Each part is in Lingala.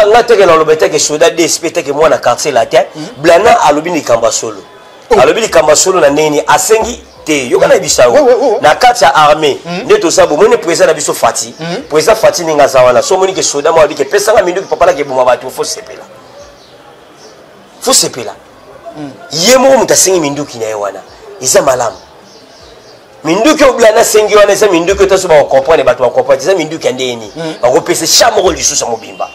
Nga teke naloba etake soda dsp, etake mwana Quartier Latin. Blana alobi likambo ya solo. Alobi likambo ya solo na ndenge nini? Asengi te, yoka na yebisa yo, na kati ya armée nde toza. Bomoni président na biso Fati, président Fati ndenge aza wana. So omoni ke soda moko abiki epesanga minduki, papa naki eboma bato, fo sepela, fo sepela. Ye moko moto asengi minduki na ye wana, eza malamu. Minduki oyo Blana asengi wana eza minduki oyo taso bakocomprendre, bato bacomprendre eza minduki ya ndenge nini. Bakopesa cha moko lisusu ya mobimba.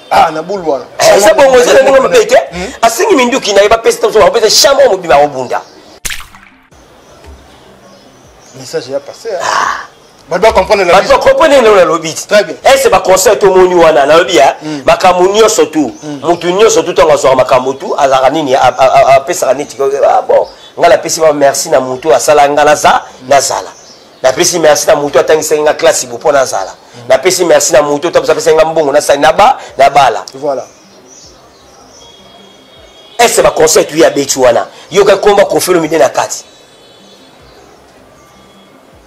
Ah, na bulu wana. Eza bongo, eza na ndenge mabe te. Asengi minduki na ye, bapesa taso, bakopesa cha moko mobimba, akobunda. Message ya passé. Ah. Bato bacomprendre. Bato bacomprendre ndenge nalobi ti ese baconseil tomoni wana. Nalobi ya makambo nyonso tu, motu nyonso tu ntango azwaka makambo tu azalaka nini, apesaka neti bon, ngai napesi ba merci na motu asala ngai naza nazala, napesi merci na motu atangisaki nga classe bo mpo nazala, napesi merci na motu apesaki nga mbongo nasali na ba na bala. Voilà. Ese baconseil tu ya beti wana, yoka komba Koffi Olomide na kati.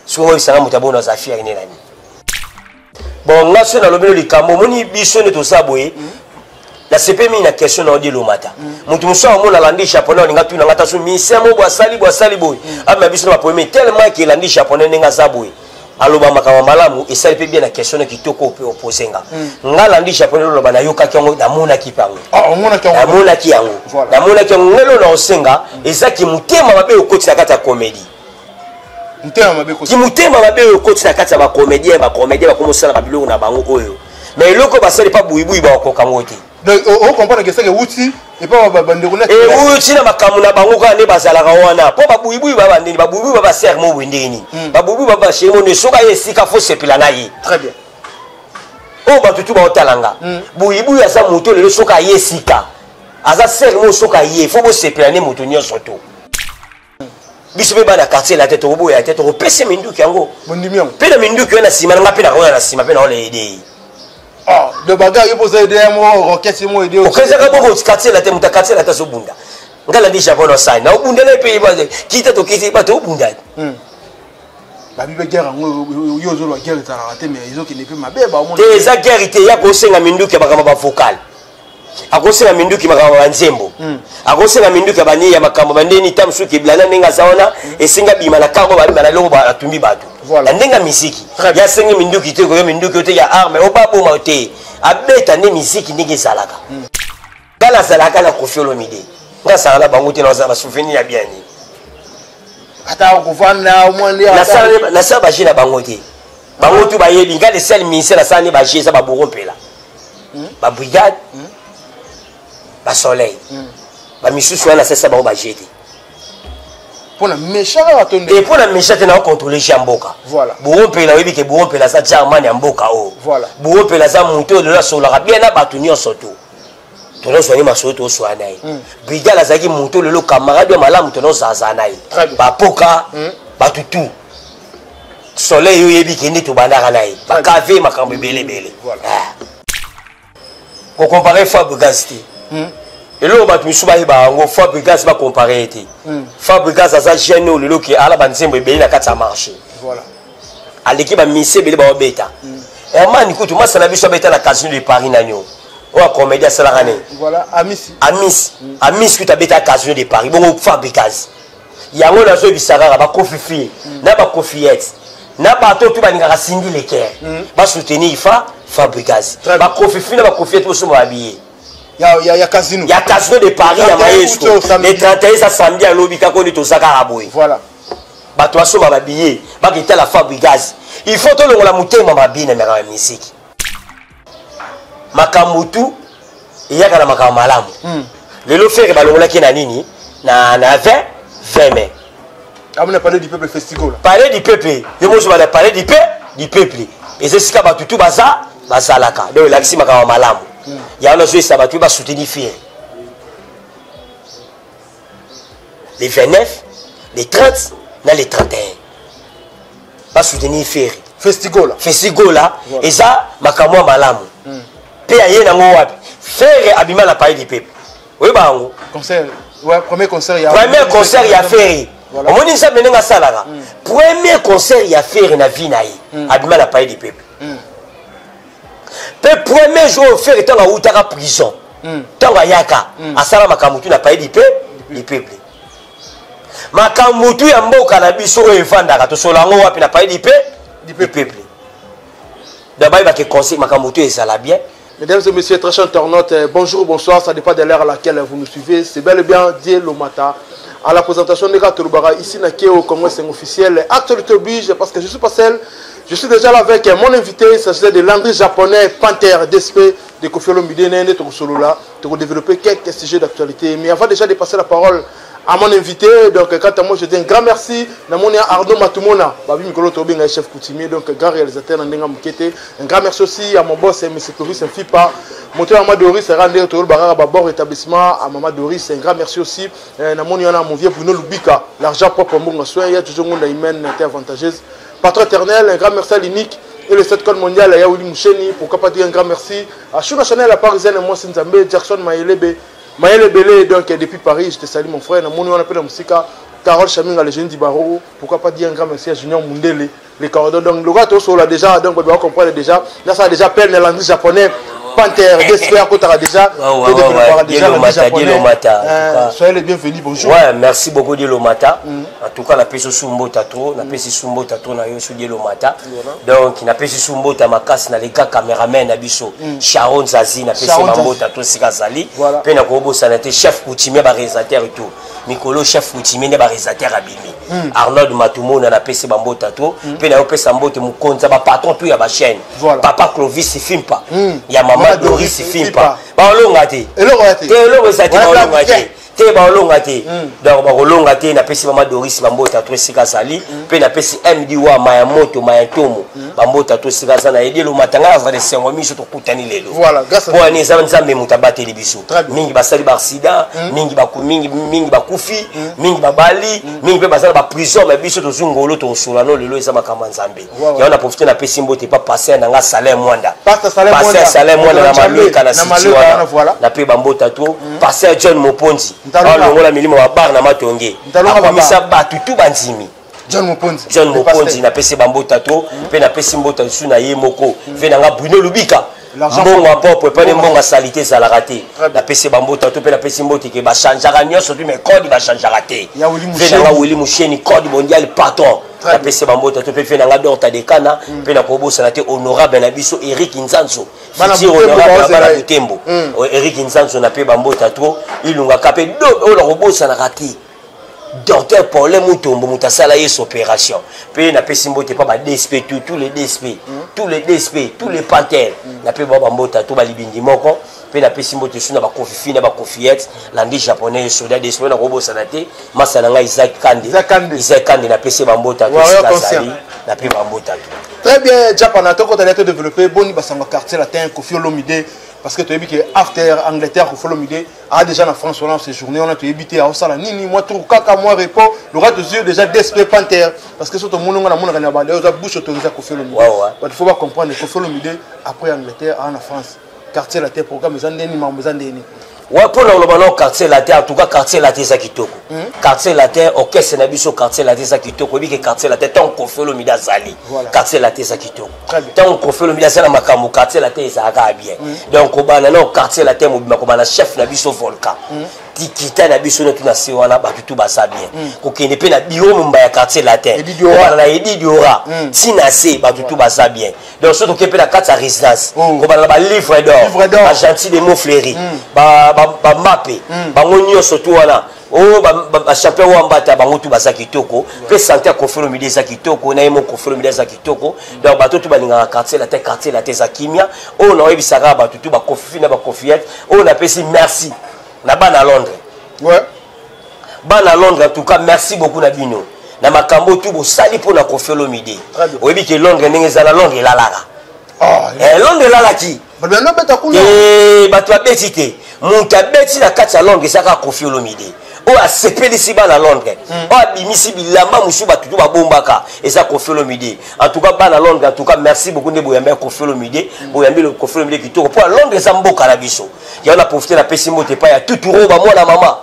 Soki oyebisanga moto abona aza fier ne nani? Bon, nga so nalobi no likambo, omoni biso nde toza boye. Nasepe mingi na question na odi elomata. Moto mosusu amona alandi Japonais, olinga tuna nga taso misien mo boye asali boye, asali boye, amema biso na baproblème tellement ke elandi Japonais ndenge aza boye, aloba makambo malamu, esali mpe bien na question na kitoko mpe opose nga. Nga alandi Japonais, oloba nayokaki yango, namonaki mpe yango. Namonaki yango, namonaki yango. Ngelo na osenga ezaki motema mabe okoti na kati ya comédie. Kimotema mabe oyo okoti na kati ya bacomédien, bacomédien bakomi osala babiloko na bango oyo, mais eloko basali pa buyibuyi bakokoka yango te. Ocomprendre ke seke euti epa bandeko. Euti na makambo na bango kaka nde bazalaka wana, mpo babuyibuyi ba bandeni, babuyibuyi ba basere mo boye ndenge nini, babuyibuyi ba basheri mo nde soki aye esika fo sepela na ye. Très bien. Oyo bato tu baotala nga, buyibuyi aza moto lelo soki aye esika aza sere mo, soki aye fo bosepela nde moto nyonso to. Biso mpe bana quartier la te, tokoboya te, tokopesa minduki yango. Bondimi yango. Mpe na minduki oyo na nsima na nga mpe nakoya na nsima mpe naola ede ye. De baga yo poza ede mo roquette mo ede. Okezaka bongo quartier la te, moto ya quartier la te azobunda. Nga landi Japon osali na obundela mpe kita tokiti bato obunda. Babi mpe guerre yango yo ozoloba guerre ezalaka te, mais ezokende mpe mabe baomona. Te, eza guerre te. Ya kosenga minduki ya makambo bavocal, akosenga minduki makambo ya banzembo, akosenga minduki ya bani ya makambo bandeni ta mosusu keblana ndenge aza wana, esengi abima na kargo, babima na eloko atumbi bato na ndenge ya miziki. Yasengi minduki te, koyo minduki te ya arme o baboma te, abeta nde miziki ndenge ezalaka. Nga nazalaka na Koffi Olomide, nga azalaka na bango te, nazala basouvenir ya bien nini. Ata kovanda. Nasala baje na bango te, bango tu bayebi nga le seul ministère nasala nde baje eza baboro mpela, babrigade, basoleil, bamisusu wana asalisa bango baje te. Mpona méchant kaka to? Te, mpo na méchant te, na ocontrôle ya mboka. Boro mpela, oyebi ke Boro mpela aza german ya mboka oyo. Boro mpela aza moto oyo lelo asololaka bien na bato nyonso to tozozwani masolo, tozoswaya na ye. Brigade azalaki moto lelo camarade ya malamu, tozozazala na ye bapoka bato tu. Soleil oyebi ke nde tobandaka na ye bakave makambo ebele ebele. Kocompare Fabregas te. Eloko bato misusu bayeba yango, Fabregas bacompare ye te. Fabregas aza jeune oyo lelo ke ala banzembo ebele na kati ya marché, aleki bamisi ebele baobeta. Herman kutu masa na biso abeta na Casino de Paris. Nani oyo oyo comédie asalaka ne? Amis, Amis kutu abeta Casino de Paris. Bongo Fabregas yango nazoyebisa kaka bakofi fille na bakofiyete na bato tu balingaka Cindy Le Cœur, basoutenir fa Fabregas. Bakofi fille na bakofiyete, bosomba babillet ya casino. Ya Casino de Paris ya Maestro le 31, eza samedi alobi kaka nde toza kaka boye. Bato basomba babillet, baketala Fabregas. Il faut tolongola motema mabe na makambo ya misiki. Makambo tu eyaka na makambo malamu. Lelo Ferre balongolaki na nini na 20 20 mai. Amona Palais du Peuple, festival. Palais du Peuple, yo moso bana Palais du Peuple eza esika bato tu baza bazalaka, donc elakisi makambo malamu. Yango nazoyesa bato basoutenir Ferre le 29, le 30 na le 31, basoutenir Ferre. Festigola. Festigola eza makambo ya malamu. Mpe aye nango wapi? Ferre abima na Palais du Peuple, oyeba yango. Concert, ouais, premier concert ya Premier concert ya Ferre. Omoni Nzambe ndenge asalaka. Premier concert ya Ferre na vie na ye, abima na Palais du Peuple. Mpe premier jour oyo Ferre ntango awutaka prison, ntango ayaka, asala makambo tu na palais du peuple. Makambo tu ya mboka na biso oyo evandaka, tosola yango wapi? Na palais du peuple. Donc bayebake conseil, makambo tu ezala bien. Mesdames et messieurs, très chers internautes, bonjour, bonsoir, ça dépend de l'heure à laquelle vous nous suivez. C'est bel et bien Dieu Lomata. À la présentation de Tolubara, ici na Keo, Congo, c'est officiel. Actualité oblige, parce que je suis pas seul. Je suis déjà là avec mon invité, il s'agit de Landry Japonais, Panthère DSP de Koffi Olomide, Nene Tokosolola, pour développer quelques sujets d'actualité. Mais avant déjà de passer la parole à mon invité, donc quant à moi, je dis un grand merci. Namoni Arnaud Matumona, Babi Mikolo Tobenga, chef coutumier, donc grand réalisateur Ndenga Mukete. Un grand merci aussi à mon boss, M. Clovis Mfipa. Moteur Mama Doris, Rande Tolo Barara Babor, établissement à Mama Doris. Un grand merci aussi. Namoni Yana, mon vieux Bruno Lubika, l'argent propre, mon soin, il y a toujours une humaine avantageuse. Patron éternel, un grand merci à l'unique et le 7 code mondial à Yaouli Moucheni. Pourquoi pas dire un grand merci à Chouna Chanel, la Parisienne, moi Nzambe, Jackson Maëlebe, Maëlebe Belé, donc depuis Paris, je te salue mon frère. Namoni on appelle la musique Carole Chaminga, le jeune Dibaro. Pourquoi pas dire un grand merci à Junior Mundele, les cordons. Donc le gars, tout là déjà, donc on doit comprendre déjà. Là, ça a déjà peine le langue japonais. Panthère, d'espère qu'on t'a déjà, déjà japonais. Soyez les bienvenus, bonjour. Ouais, merci beaucoup Dieu Mata. En tout cas, la pesi sumbo tato, la pesi sumbo tato na yo su Dieu Mata. Donc, na pesi sumbo ta makasi na les gars caméraman na biso. Sharon Zazi na pesi mambo tato sika zali. Pe na ko bosana te chef coutumier ba réalisateur et tout. Mikolo chef coutumier ne ba réalisateur abimi. Arnold Matumona na pesi bambo tato. Pe na yo pesa mbote mukonza ba patron tout ya ba chaîne. Papa Clovis Fimpa. Ya mama Doris Fimpa. Baolonga te. Eloko te. Eloko eza te, baolonga te. Te, baolonga te. Donc bakolonga te. Napesi mama Doris bambota to esika azali, mpe napesi MD wa Maya Moto Maya Ntomo bambota to esika aza na ye. Dielo Matanga aza na esengo miso, tokutani lelo mpo ani eza Nzambe moto abateli biso. Mingi basali baaccident, mingi mingi bakufi, mingi babali, mingi mpe baza na baprison, mais biso tozwi ngolo, tokosola no lelo, eza makambo ya Nzambe. Yango na profite, napesi mbote pa pasteur na nga Salin Mwanda, pasteur Salin Mwanda na Malweka na siti wana, nape bambota to pasteur John Moponzi, alongola milimo babar na Matonge, akomisa bato tu bandimi. John Moponzi. John Moponzi, napesi bambota to, mpe napesi mbota lisusu na ye moko mpe na nga Bruno Lubika, mbongo ya propre epane, mbongo ya saleté ezalaka te. Napesi bambota to, mpe napesi mbote ke bachangeaka nyonso tu, mais code bachangeaka te. Mpe na nga Weli Musheni, code mondial, patron, napesi bambota to, mpe mpe na nga Dorta Dekana, mpe nakobosana te honorable na biso Eric Nzanzo, futur honorable na bana Butembo, Eric Nzanzo, na mpe bambota to ilungaka. Mpe oyo nakobosanaka te, docteur Paulin Mutombo, moto asala ye opération. Mpe napesi mbote mpa ba DSP, tous les DSP, tous les DSP, tous les panthères, nape bao bambota to balibindi moko. Mpe napesi mbote su na bakofifi na bakofiete landi japonais, soda DSP. Nakobosana te masa na ngai Isaac Kande, Isaac Kande, napesi bambota to esika azali, nape bambota to. Très bien, Japana, tokotali to développer boni basango Quartier Latin, Koffi Olomide, parce que toyebi ke after Angleterre, Koffi Olomide a déjà na France wana séjourné wana, toyebi te aosala nini, mwa tour kaka, mwa repos. Loka tozwi déjà DSP Panthère, parce que so tomoni ngo namonaka na bande oza bouche autorisé Koffi Olomide. Bato faut bacomprendre, Koffi Olomide après Angleterre aa na France, Quartier Latin programme eza ndeni, mambo eza ndeni? Ouais, mpona koloba no Quartier Latin, en tout cas Quartier Latin eza kitoko. Quartier Latin, orchestre na biso Quartier Latin eza kitoko. Oyebi ke Quartier Latin, ntango Koffi Olomide azali, Quartier Latin eza kitoko. Ntango Koffi Olomide aza na makambo, Quartier Latin ezalaka bien. Donc kobanda na Quartier Latin mobima, kobanda chef na biso Volcan, tikita na biso notu na se wana, bato tu baza bien. Kokende mpe na biro momba ya Quartier Latin, kobanda na Edi Diora ntina se, bato tu baza bien. Donc so toke mpe na kati ya résidence, kobanda na balivre d'or, bagentil de Montfleury, bamape bango nyonso tu wana oyo, bachampion oyo ambata bango tu baza kitoko. Mpe santé ya Koffi Olomide eza kitoko, na ye mo Koffi Olomide eza kitoko. Donc bato tu balingaka Quartier Latin, Quartier Latin eza kimia. Oyo naoyebisaka bato tu, bakofifi na bakofiete, oyo napesi merci na bana Londres. Bana Londres, en tout cas merci beaucoup na bino na makambo tu bosali mpo na Koffi Olomide. Oyebi ke Londres ndenge ezala, Londres elalaka. Londres elalaki, bato babeti te. Moto abeti na kati ya Londres eza kaka Koffi Olomide, oyo asepelisi bana Londres, oyo abimisi bilamba mosusu bato tu babombaka, eza Koffi Olomide. En tout cas bana Londres, en tout cas merci beaucoup nde boyambi ya Koffi Olomide, boyambi Koffi Olomide kitoko, mpo ya Londres eza mboka na biso. Yango na profite, napesi mbote epai ya Tuturoba, mwana mama,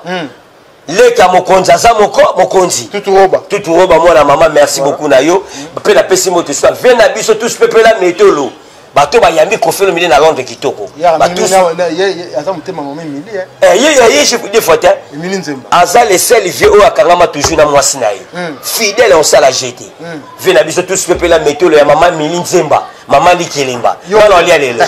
leka mokonzi, aza moko mokonzi. Tuturoba. Tuturoba, mwana mama, merci beaucoup na yo. Mpe napesi mbote so ave na biso tous pepela metolo. Bato bayambi Koffi Olomide na Londres kitoko. Aza motema mama Emilie. Ye chef de fois te. Aza le seul vieux oyo akangama toujours na mwasi na ye. Fidèle osala jete. Vieux na biso tous pepela metolo ya mama Emilie Nzemba, mama Likelemba. Nga na olia lelo.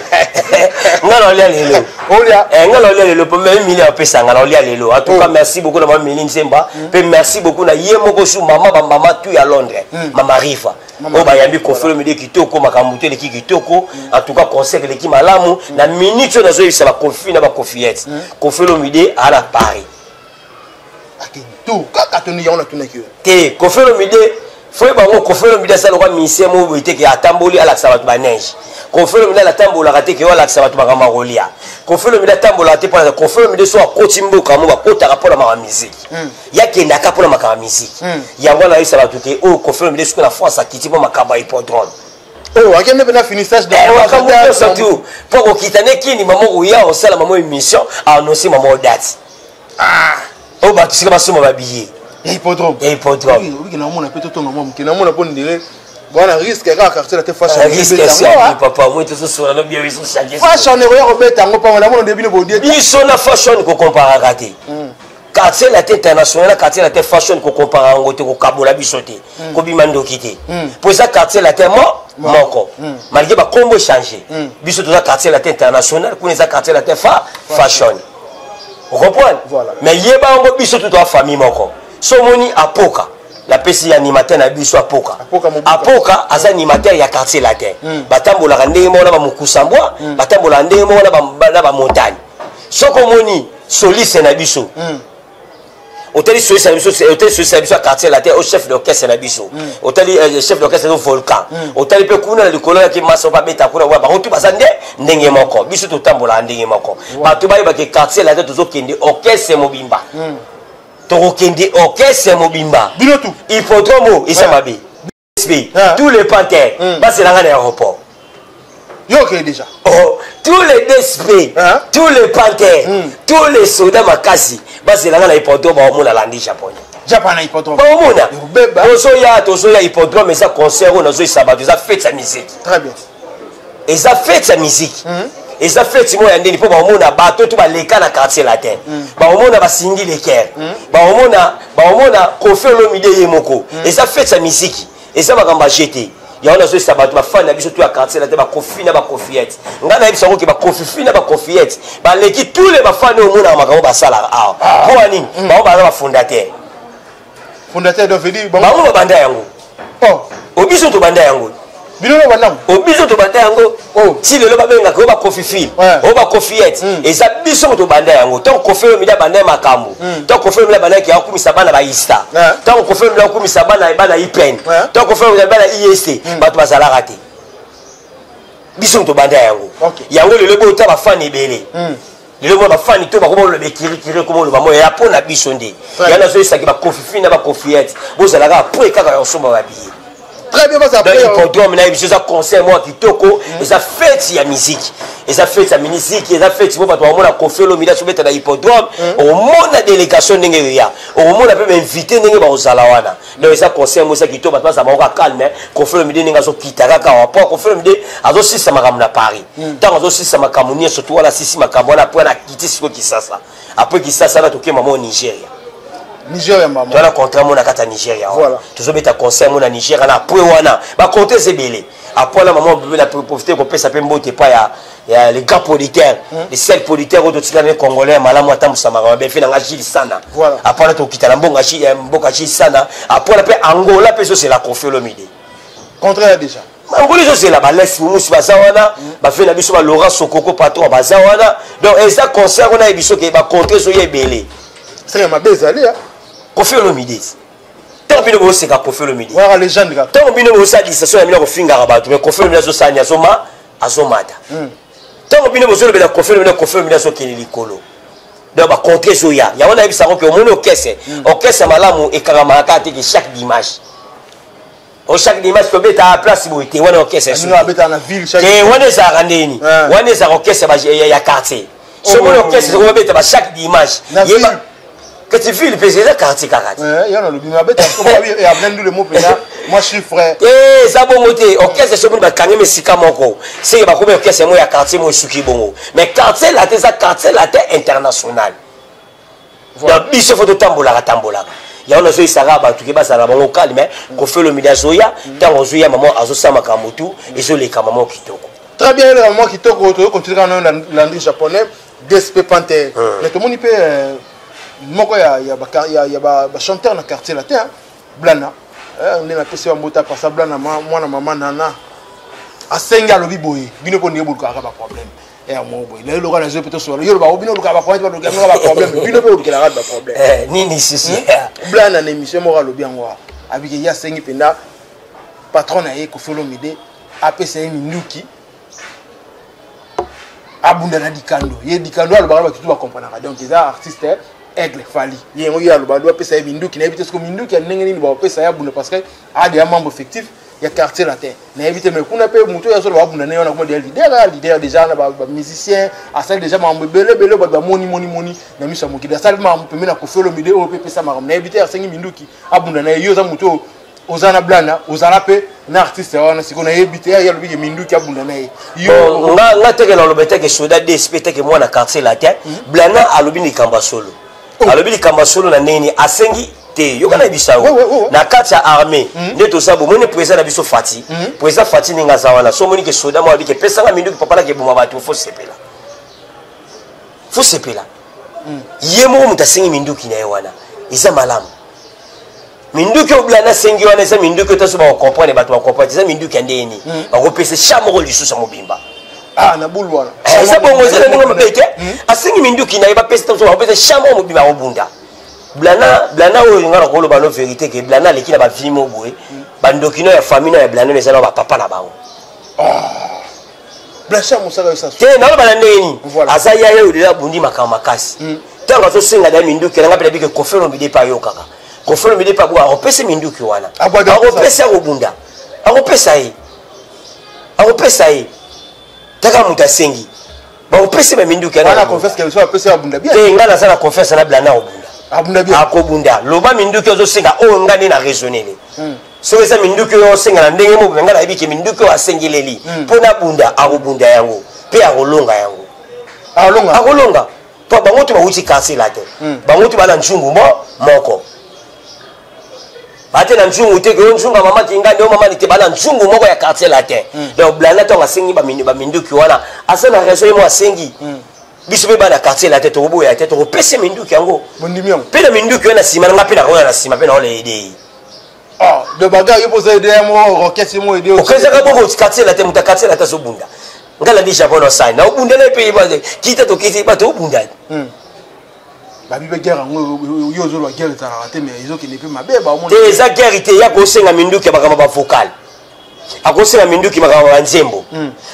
Nga na olia lelo. Olia. Nga na olia lelo po mama Emilie apesa nga na olia lelo. En tout cas merci beaucoup na mama Emilie Nzemba. Pe merci beaucoup na ye moko su mama ba mama tout ya Londres. Mama Riva. Oyo bayambi Koffi Olomide kitoko, makambo te eleki kitoko. En tout cas concert eleki malamu. Na minute oyo nazoyebisa bakofi na bakofiyete, Koffi Olomide aa na Paris. Kaka toni yango natunaki yo. Te, Koffi Olomide foye bango. Koffi Olomide asala lokwa musicien moko boye te ke atamboli alakisa bato baneige. Koffi Olomide alatambolaka te ke oyo alakisa bato makambo ya kolia. Koffi Olomide atambolaka te mpona Koffi Olomide. So akoti mboka mo bakotaka mpona makambo miziki, yakendaka mpona makambo ya miziki. Yango wana ayebisa bato ke oyo Koffi Olomide soki na France akiti mpo makambo ya hippodrome. Oh, akende mpe na finissage. Makambo nyonso tu mpo kokita ne kini mama koya osala mama émission, annonce mama date oyo bato sika basomba babillet. Ya hippodrome. Ya hippodrome. Obiki namona mpe totonga mwa moke, namona mpo ndire bwana risque kaka quartier la te fashion. Risque esi papa moi tozosola no bien biso change. Fashion ekoya kobeta yango mpango namona nde bino bodie. Biso na fashion kokomparaka te. Quartier la te international na quartier la te fashion, kokompara yango te, kokabola biso te, kobima ndoki te, po eza quartier la te moko malgré bakombo échange. Biso toza quartier la te international, kuna eza quartier la te fa fashion, ocomprendre? Mais yeba yango, biso to toza famille moko. So omoni Apoka, napesi animateur na biso Apoka. Apoka aza animateur ya quartier latin. Batambolaka ndenge moko na bamokusambwa, batambolaka ndenge moko na bamontagne. Soki omoni soliste na biso, otali soliste na biso, otali soliste na biso ya quartier latin, o chef d'orchestre na biso, otali chef d'orchestre no Volcan, otali mpe kuna na likolo yaki masa babeta kuna, wa bango tu baza nde ndenge moko. Biso totambolaka ndenge moko. Bato bayebaki quartier latin tozokende orchestre mobimba, tokokende orchestre mobimba. Bino tu. Hippodrome eza mabe. Tous les panthères bazelanga na aéroport. Yo okende déjà? Oh, tous les DSP, tous les panthères, tous les soldats makasi bazelanga na hippodrome, baomona landi japonais. Japan na hippodrome. Baomona tozoya, tozoya hippodrome. Eza concert oyo nazoyisa bato, eza fête ya musique. Très bien. Eza fête ya musique, eza fête moko ya ndeni mpo baomona bato to baleka na quartier latin, baomona basingi leker, baomona Koffi Olomide ye moko. Eza fête ya musique, eza makambo ya jete. Yango nazoyesa bato, bafani na biso to ya quartier latin, bakofi na bakofiyete, ngai nayebisa yango ke bakofifi na bakofiyete baleki tous les bafani oyo omonaka makambo basalaka awa. Mpo ya nini? Bango baza bafondateur. Fondateur, donc veut dire bango babanda yango. Obiso tobanda yango. Bino no bandango. Obiso tobanda yango ti lelo babengaka oyo bakofifile, oyo bakofiyete. Eza biso moto tobanda yango. Ntango Koffi Olomide abanda ye makambo, ntango Koffi Olomide abandaki akumisa bana baista, ntango Koffi Olomide akumisa bana IPN, ntango Koffi Olomide bana IST, bato bazalaka te. Biso moto tobanda yango. Yango lelo bota bafani ebele. Lelo mona bafani to bakoma oloba ekirikiri, ekoma oloba moyo ya mpo na biso nde ya nazoyesaki bakofifi na bakofiyete bozalaka apres kaka ya kosomba babillet. Très bien, baza. Donc hippodrome nayebi biso eza concert moko ya kitoko, eza fête ya musique, eza fête ya musique, eza fête mo bato bakomona Koffi Olomide azobeta na hippodrome. Okomona délégation ndenge eya, okomona mpe bainvité ndenge bakozala wana. Donc eza concert mo eza kitoko, bato bazala bango kaka calme. Koffi Olomide ndenge azokita kaka awa po Koffi Olomide azosisa makambo na Paris. Ntango azosisa makambo nyonso to wana, asisi makambo wana, apres wana akiti siko Kisasa. Apres Kisasa wana tokema mo Nigeria. Nigeria mama. Towana contrat mo na kati ya Nigeria wana, tozobeta concert mo na Nigeria na apres wana bacontrat eza ebele. Apres wana mama bebe na profite kopesa mpe mbote epai ya les grands producteurs, les seuls producteurs oyo totikala ne congolais malamu atambusamaka mabe mpe nanga Gilles Sana. Apres wana tokita na mbongo mboka Gilles Sana. Apres wana mpe Angola mpe ezozela Koffi Olomide. Contraire déjà. Angola ezozela balesi momusi baza wana, bafe na biso ba Laurent Sokoko patron baza wana. Donc eza concert wana yebi soki bacontrat ezoya ebele. Seke mabe ezali. Koffi Olomide, ntango bino boseka Koffi Olomide, waka légende kaka. Ntango bino bosala distraction na bino kofingaka bato, mais Koffi Olomide azosani azoma azomata. Ntango bino bozolobela Koffi Olomide, Koffi Olomide azokende likolo. Donc bacontrat ezoya. Yango nayebisa ke omoni orchestre, orchestre malamu ekangamaka kaka te ke chaque dimanche o chaque dimanche tobeta place boye te. Wana orchestre te, wana ezalaka ndeni, wana ezalaka orchestre ya quartier. So omoni orchestre ekobeta ba chaque dimanche kati ville mpe eza quartier kaka te. Mwa chiffre. Te, eza bongo te. Orchestre soki bakangemi esika moko, seke bakomi orchestre yango ya quartier moko esuki bongo. Mais Quartier Latin eza Quartier Latin international. Donc biso fo totambolaka tambolaka. Yango nazoyisaka bato ke bazala bango calme. Koffi Olomide azoya, ntango azoya, mama azosala makambo tu ezoleka mama kitoko. Très bien, eleka mama kitoko. Tozocontinue kaka nayo, Landry Japonais, DSP Panter. Mais tomoni mpe moko ya bachanteur na Quartier Latin, Blana, nde napesi ya mbota pasa Blana, mwana mama Nana, asengi, alobi boye: bino mpo ndenge bolukaka baproblème ya moko boye, lelo lokola nazwi mpe tosola yo, loba bino olukaka baproblème, balukaka baproblème, bino mpe olukelaka baproblème. Nini susi? Blana, na émission moko alobi yango awa, abiki ye asengi mpenza patron na ye Koffi Olomide apesa ye minduki, abunda na Dikando. Ye Dikando alobaka, bato tu bakomprenaka. Donc eza artiste Aigle Fally. Ye yango ye aloba alo apesa ye minduki. Nayebi te soki minduki ya ndenge nini bakopesa ye abunda, parce que adeya membre effectif ya Quartier Latin. Nayebi te, mais kuna mpe moto oyo azoloba abunda ne wana kuma deya leader, ya leader déjà na bamusicien, asali déjà makambo ebele ebele, bato bamoni moni moni na miso ya mokili. Asali makambo pembeni na Koffi Olomide oyo mpe epesa makambo. Nayebi te, asengi minduki abunda na ye. Yo oza moto oyo oza na Blana, ozala mpe na artiste wana. Sikoyo nayebi te, ye alobiki minduki abunda na ye. Nga teke naloba teke soda DSP teke mwana Quartier Latin. Blana alobi likambo ya solo. Alobi likambo ya solo na ndenge nini? Asengi te, yoka na yebisa yo, na kati ya armée nde toza. Bomoni président na biso Fati, président Fati ndenge aza wana, so omoni ke soda moko abiki epesanga minduki, papa naki eboma bato, fo sepela, fo sepela. Ye moko moto asengi minduki na ye wana, eza malamu. Minduki oyo Blana asengi wana eza minduki oyo taso bakocomprendre, bato bacomprendre eza minduki ya ndenge nini. Bakopesa sha moko lisusu ya mobimba. Ah, na bulu wana. Eza bongo, eza na ndenge mabe te. Asengi minduki na ye, bapesa taso, bakopesa sha moko mobimba, akobunda. Blana, Blana oyo nga na koloba no vérité ke Blana aleki na bavie mo boye. Bandoki no ya famille no ya Blana eza na bapapa na bango. Blanchard Mosaka yo sasu. Te, naloba na ndenge nini? Aza yaya oyo lelo abundi makambo makasi. Ntango azosenga da minduki nanga mpe nabike Koffi Olomide mpe ayokaka Koffi Olomide mpe abuka, akopesa minduki wana, akopesa, akobunda, akopesa ye, akopesa ye. Taka moto asengi, bakopesa baminduki. Te, nga naza na confiance na Blana, akobunda, akobunda. Loba minduki azosenga oyo, nga nde na raisonnele. Soki eza minduki oyo osenga na ndenge moko, nga nayebi ke minduki oyo asengeleli mpo nabunda, akobunda yango mpe akolonga yango. Akolonga mpo bango to bawuti Quartier Latin, bango to bana nzungu mo moko bate na nzungu te ke o nzunga mama kingani o mama te, bana nzungu moko ya Quartier Latin. Donc Blana ntango asengi baminduki wana, aza na raison. Ye mo asengi, biso mpe bana Quartier Latin tokoboya te, tokopesa minduki yango mpe na minduki wana nsima na nga mpe nakoya na nsima mpe naola ede ye. De bagarre yo poza ede mo roquette mo ede. Okezaka bongo Quartier Latin, moto ya Quartier Latin azobunda. Nga landi Japon osali na obundela ye mpe kita tokiti bato obunda. Babi mpe guerre yango yo ozoloba guerre ezalaka te, mais ezokende mpe mabe. Baomona te, eza guerre te. Ya kosenga minduki ya makambo bavocal, akosenga minduki makambo banzembo,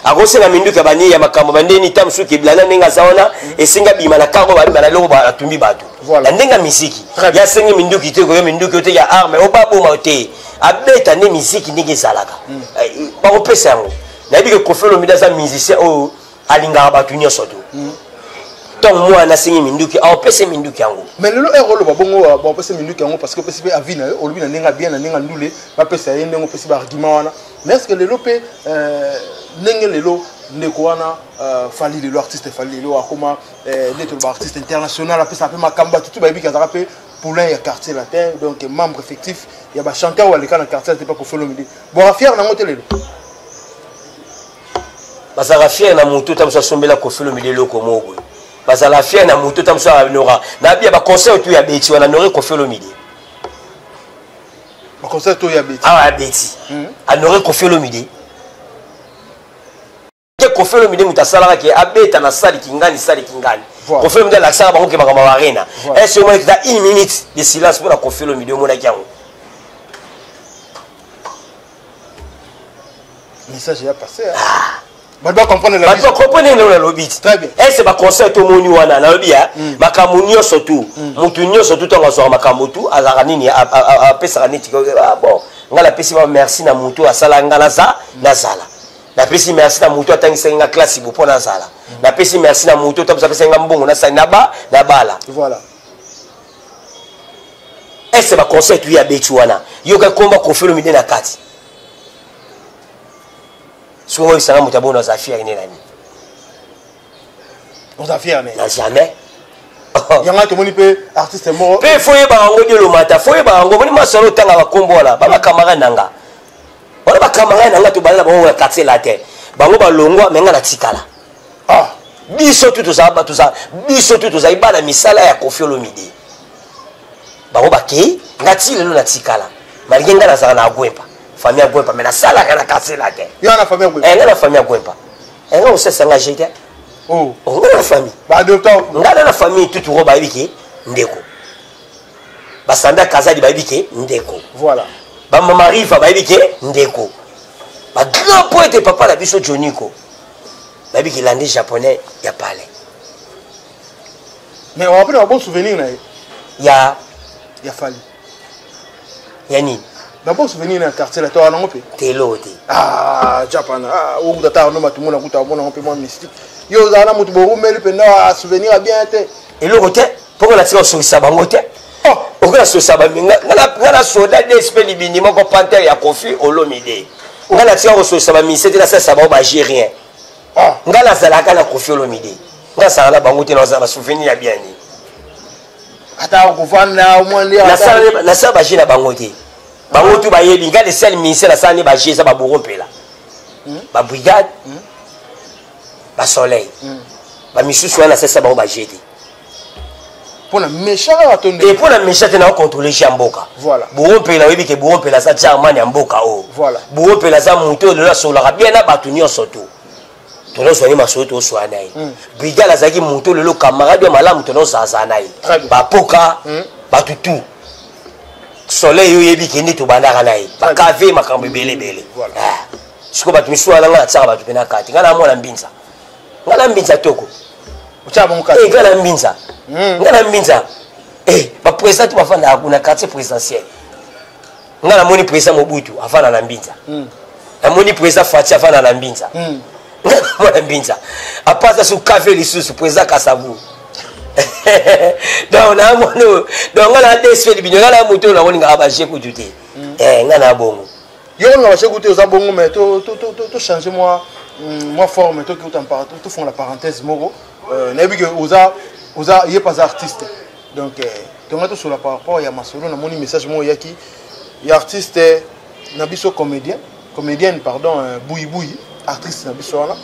akosenga minduki ya bani ya makambo bandeni. Ta mosusu Blana ndenge aza wana, esengi abima na kargo, babima na eloko, atumbi bato na ndenge ya misiki. Yasengi minduki te, koyo minduki oyo te ya arme oyo baboma te, abeta nde misiki ndenge ezalaka, bakopesa yango. Nayebi ke Koffi Olomide aza musicien oyo alingaka bato nyonso to ntango mwana asengi minduki, aopesa minduki yango. Mais lelo ere oloba bongo, bapesa minduki yango parce que opesi mpe avis na yo, olobi na ndenge ya bien, na ndenge ya ndule, bapesa ye ndenge opesi baargument wana. Mais est ce que lelo mpe ndenge lelo ndeko wana Fally, lelo artiste Fally, lelo akoma nde toloba artiste international, apesaka mpe makambo, bato tu bayebi azalaka mpe poulain ya Quartier Latin, donc membre effectif ya bachanteur oyo aleka na Quartier Latin mpe Koffi Olomide, bwaka fier nango te lelo? Bazalaka fier na motu ta mosu asombela Koffi Olomide eloko moko boye. Bazala fier na motu ta mosu anora nabia baconcert tu ya beti wana, anore Koffi Olomide. Baconcert to ya beti? Awa ya beti, anore Koffi Olomide ke Koffi Olomide moto asalaka ke abeta na sali kingani, sali kingani. Koffi Olomide alakisaka bango ke makambo ya Arena. Est ce omonaki ta une minute de silence mpona Koffi Olomide? Omonaki yango? Message ya passé. Bato bacomprendre. Bato bacomprendre ndenge nalobi ti. Ese baconcert tomoni wana, nalobi ya makambo nyonso tu, motu nyonso tu ntango azwaka makambo tu azalaka nini, apesaka neti bon, ngai napesi ba merci na motu asala ngai naza nazala, napesi merci na motu atangisaki nga classe bo mpo nazala, napesi merci na motu oyo apesaki nga mbongo nasali na ba na bala. Voilà. Ese baconcert tuye abeti wana, yoka komba Koffi Olomide na kati. Soki oyebisanga moto abona, aza fier ne nani? Oza fier ne Na jamais. Yango tomoni mpe artiste moko. Mpe fo oyebaka yango, Diolomata, fo oyebaka yango. Omoni masolo, otanga bakombo wana, babacamarade na nga wana, bacamarade na nga tobanda na bango na Quartier Latin. Bango balongwa, me nga natikala. Ah. Biso tu tozala, biso tu tozali bana misala ya Koffi Olomide. Bango bakei, nga ti lelo natikala, malgré nga nazala na Agwempa, famille Agwempa, mais nasalaka na Quartier Latin. Yo na famille Agwempa? Eh, nga na famille Agwempa. Eh, nga osesa nga je te. Oh. Nga na famille. Baadopta? Nga na famille tuturo, bayebi ke ndeko basanda Kazadi, bayebi ke ndeko. Bamama Riva bayebi ke ndeko, bagrand poète papa na biso Joniko bayebi ke lande japonais ya palais. Mais on rappelle un bon souvenir na ye. Ya? Ya Fally. Ya nini? Ba bon souvenir na Quartier la to yango mpe. Telo te. Ah, Japan, ah, okuta ta no bato mona kuta omona mpe mwa mystique. Yo ozala na motu borumeli mpenza, souvenir ya bien te? Eloko te, mpo natika kosokisa bango te. Oh. Okoki nasokisa baminga nga na soda dsp libindi moko pantere ya Koffi Olomide. Nga natika kosokisa bamise te, nasalisa bango bagie rien. Ah. Nga nazalaka na Koffi Olomide, nga nazalaka na bango te, nazala basouvenir ya bien nini? Ata okovanda omwa nde. Nasala bagie na bango te. Bango tu bayebi nga le seul ministère nasala nde bagie eza baboro mpela, babrigade, basoleil. Bamisusu wana nasalisa bango bagie te. Mpona méchant kaka to nde? E, mpo na méchant te, na contrôle ya mboka. Boro mpela, oyebi ke Boro mpela aza chairman ya mboka oyo. Boro mpela aza motu oyo lelo asololaka bien na bato nyonso. To tozozwa ye masolo, tozoswala na ye. Brigade azalaki motu oyo lelo camarade ya malamu, tozozazala na ye. Très bien. Bapoka bato tu, soleil oyebi ke nde tobandaka na ye, bakave makambo ebele ebele. Ah. Sikoyo bato misusu wana, nga natiaka bato mpe na kati. Nga na mwana mbinza, nga na mbinza toko. Otya bango kati? Eh, nga na mbinza, nga na mbinza. Eh, baprésident to bafandaka kuna quartier présidentiel. Nga namoni président Mobutu afanda na mbinza, namoni président Fati afanda na mbinza. Nga namona mbinza apasa su kafe lisusu président Kasavu. Donc namoni oyo, donc nga na dsp libino, nga na moto oyo nakolingaka baje kutu te. Eh, nga na bongo. Yo olinga baje kutu, oza bongo. Mais to change mwa forme, tokiuta tofongola parenthèse moko. Nayebi ke oza ye mpe aza artiste, donc tonga tosola par rapport ya masolo. Namoni message moko eyaki ya artiste na biso, comédien, comédienne pardon, Buyibuyi, artiste na biso wana,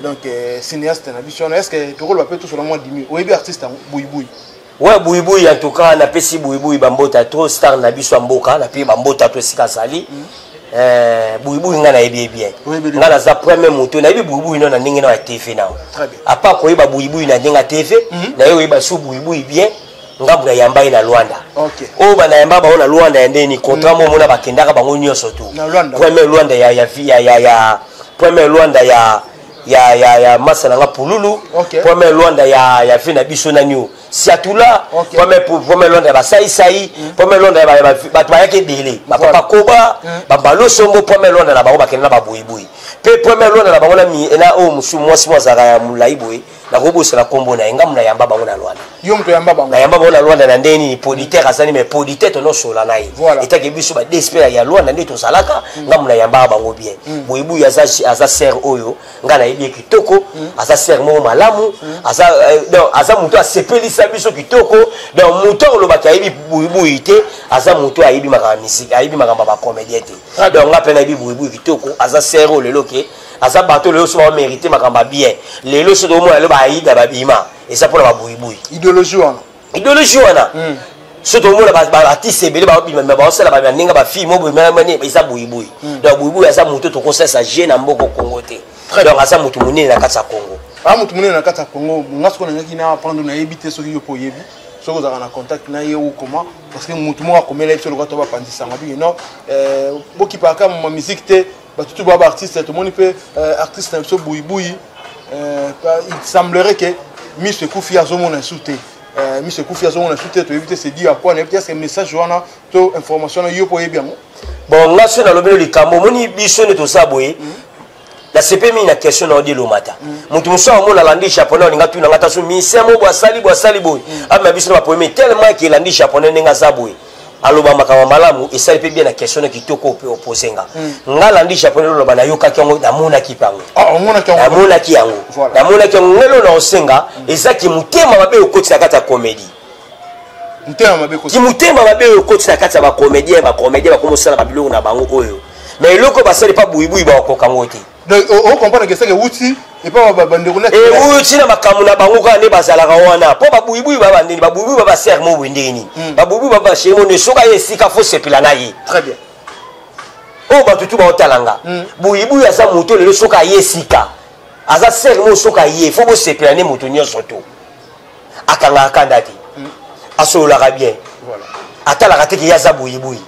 donc cinéaste na biso wana. Est ce que tokoloba mpe tosola mwa dimi? Oyebi artiste yango, Buyibuyi? Ouais, Buyibuyi, en tout cas napesi Buyibuyi bambota trop, star na biso ya mboka. Napesi bambota to esika azali. Buyibuyi, ngai nayebi ye bien. Oyebi. Ngai naza premier moto nayebi Buyibuyi no na ndenge na ya TV nao. Très bien. Apa koyeba Buyibuyi na ndenge ya TV, naye oyeba su Buyibuyi bien, ngambu nayamba ye na Lwanda. Oyo banayamba bango na Lwanda ya ndeni contrat mo omona bakendaka bango nyonso tu. Na Lwanda. Premier Lwanda ya premier Lwanda ya masa nanga Pululu. Premier Lwanda ya vie na biso nani oyo Siatula. Premier Lwanda ya basaisai, premier Lwanda ya bato bayaki ebele, bapapa Koba, babalosombo. Premier Lwanda na bango bakende na babuyibuyi mpe premier Lwanda na bango na oyo mosusu, mwasi mo azalaka ya molai boye, nakobosana nkombo na ye. Ngambu nayamba bango na Lwanda. Yo moto oyamba bango? Nayamba bango na Lwanda na ndenge nini? Producteur azali, mais producteur tonosola na ye. Etake biso badespe ya Lwanda nde tozalaka. Ngambu nayambaka bango bien. Boyebuyi aza sere oyo ngai nayebi ye kitoko, aza sere moko malamu, aza donc aza moto asepelisa biso kitoko. Donc moto akolobaki ayebi Buyibuyi te, aza moto ayebi makambo ya musique, ayebi makambo ya bacomédien te. Donc nga mpe nayebi Buyibuyi kitoko, aza sere oyo lelo ke aza bato lelo so bamérite makambo ya bien. Lelo so tokomona lelo baayida babima, eza mpona babuyibuyi. Idéologie wana. Idéologie wana, so tomona baartiste ebele babima, baosala bandenge bafilme oyo, eza Buyibuyi. Donc Buyibuyi aza moto tokosalisa je na mboka Kongo te. Donc aza moto monene na kati ya Congo. Aa, moto monene na kati ya Congo. Nga sikoyo nangaki na prendre, nayebi te soki yo mpo oyebi, soki ozalaka na contact na ye ou comment, parce que motu moko akomela ye biso lokola to bapandisanga biki non, bokipaka ma musique te, bato tu baa baartiste. Tomoni mpe artiste na biso Buyibuyi, il semblerait que miso ekufi, azomona esu te. Miso ekufi, azomona esu te. Toyebi te c'est dû à quoi. Nayebi te est ce que message wana to information wana yo mpo oyebi yango. Bon, nga so nalobi no likambo, omoni biso nde toza boye. Nasepe mingi na question na odi elomata. Moto mosusu amona alandi japonais, olinga tuna nga taso misien mo bo asali boye, asali boye, amema biso na baproblème tellement ke elandi japonais ndenge aza boye. Aloba makambo malamu, esali mpe bien na question na kitoko mpe opose nga. Nga landi japonais oloba, nayokaki yango, namonaki mpe yango. Ah, omonaki yango? Namonaki yango. Namonaki yango. Ngelo na osenga ezaki motema mabe okoti na kati ya comédie. Motema mabe ekoti. Ki motema mabe oyo okoti na kati ya bacomédien, bacomédien bakomi osala babiloko na bango oyo, mais eloko basali pa buyibuyi, bakokoka yango te. Donc ocomprendre que seke euti epa bandeko na Euti na makambo na bango kaka nde bazalaka wana, mpo babuyibuyi ba bandeni, babuyibuyi ba basere mo boye ndenge nini, babuyibuyi ba basheri mo nde soki aye esika fo sepela na ye. Très bien. Oyo bato tu baotala nga, buyibuyi aza moto lelo soki aye esika aza sere mo, soki aye fo bosepela nde moto nyonso to akangaka kanda te, asololaka bien, atalaka te ke ye aza buyibuyi,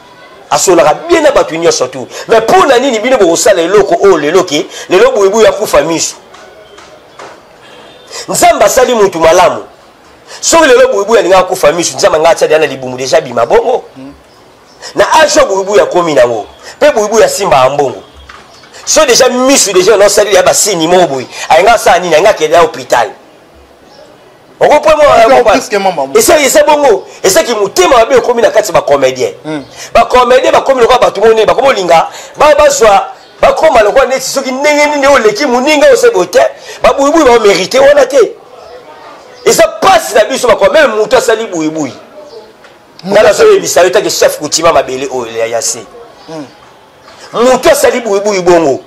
asololaka bien na bato nyonso tu. Mais mpo na nini bino bokosala eloko oyo lelo ke lelo buyibuyi akufa miso? Nzambe asali mutu malamu. Soki lelo buyibuyi alingaka akufa miso, Nzambe anga atia deya na libumu deja bima bongo na age oyo buyibuyi akomi nango. Mpe buyibuyi asimbaka mbongo, so deja miso deja naosali ya basini moko boye, alinga asala nini? Alinga akende ya hôpital. Esa eza bongo, ezaki motema mabe ekomi na kati ya bacomédien. Bacomédien bakomi lokola bato moko nini, bakomi olinga bazwa, bakoma lokola neti soki ndenge nini oleki moninga ose boye te. Babuyibuyi baomérite wana te, eza mpasi na biso bakoma. Meme moto asali buyibuyi, nga nazoyebisa yo take chef kutima mabele oyo ya se, moto asali buyibuyi bongo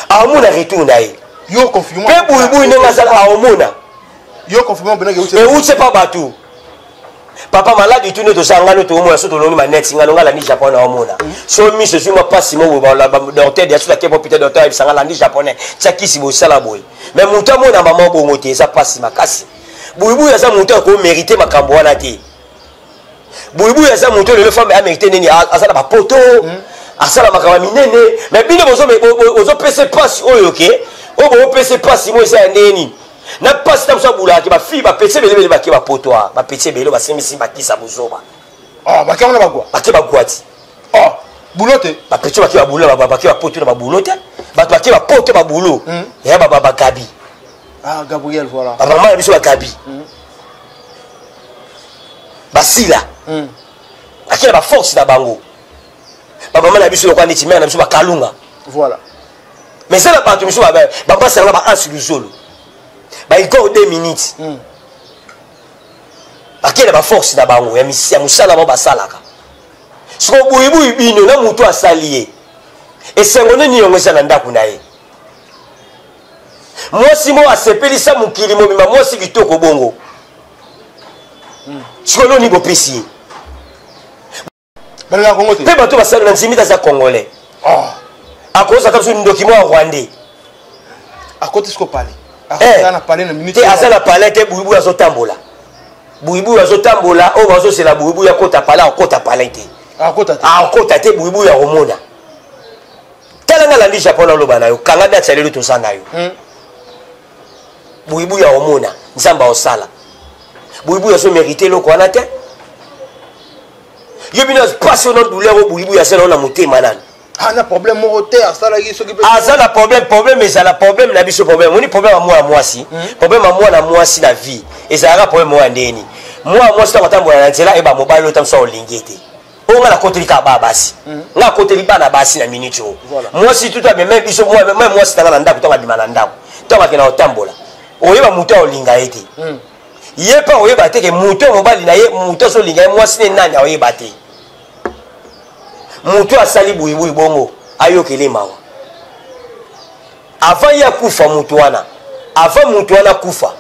aomona retour na ye. Yo confirme. Mpe buyibuyi ndenge azala aomona. Yo confirme mpenaki euti. Euti pa bato papa maladi tu nde toza ngano toomona. So tolongi maneti ngano, nga landi japon naomona. So miso ezwi mwa mpasi mo boye, docteur dia soki ake hôpital, docteur ayebisanga landi japonais tia kisi bosala boye. Mais moto amona mama bongo te, eza mpasi makasi. Buyibuyi aza moto akomérite makambo wana te. Buyibuyi aza moto lelo femme amérite nini? Aza na bapoto, asala makambo ya minene, mais bino bozopesa mpasi oyo ke oyo bozopesa mpasi mo eza ya ndenge nini? Na mpasi na biso abulaka ke bafille bapesi ebelebele bake bapoto a bapesi ebele basimbisi bakisa bozoba. Ah, bake wana bagwa. Bake bagwati. Ah, bulo te. Bapesi bake babulo, bake bapoto na babulo te, bato bake bapoto babulo ya bagabi. Ah, Gabriel, voilà. Bamama na biso bagabi, basila ake na baforce na bango. Bamama na biso lokola neti mare na biso bakalunga. Mais eza na bato miso bambasaka na baansi luzolo, baigor 2 minutes, bake na baforce na bango ya mosala bango basalaka. Siko buyibuyi bino na motu asali ye, esengo nini yango eza na ndako na ye? Mwasi moko asepelisa mokili mobimba, mwasi kitoko bongo, sikoyo noni bopesi ye? Balingaka Kongo te. Mpe bato basali na nzimbi aza congolais. Ah. Akozaka biso ndoki mwa rwandais. Akoti siko pale. Aza na palais na minute. Te, aza na palais te. Buyibuyi azotambola, buyibuyi azotambola oyo bazozela buyibuyi akota palais, akota palais te. Akota te. Akota te. Buyibuyi akomona. Tala nga landi japon, aloba na yo, kanga date ya lelo toza na yo. Buyibuyi akomona, Nzambe aosala. Buyibuyi azomérite eloko wana te. Yo bino mpasi ono douleur oyo buyibuyi aza nao na motema nani? Ana problème moko te asalaki soki mpe. Aza na problème. Problème ezala problème na biso, problème oni, problème ya mwana mwasi, problème ya mwana mwasi na vie ezalaka problème moko ya ndeni. Mwana mwasi ntango atambola na nzela, eyeba mobali oyo tamosu olingi ete oyo nga nakoteli kaka bana basi, nga akoteli bana basi na minute oyo. Mwasi tutu ameme biso me mwasi tanga na ndako, ntango abima na ndako, ntango akenda kotambola, oyeba moto aolinga ye te. Ye mpe akoyeba te ke moto ya mobali na ye, moto azolinga ye, mwasi ne nani, akoyeba te. Moto asali buyibuyi bongo ayokele mawa avant ye akufa. Moto wana, avant moto wana akufa,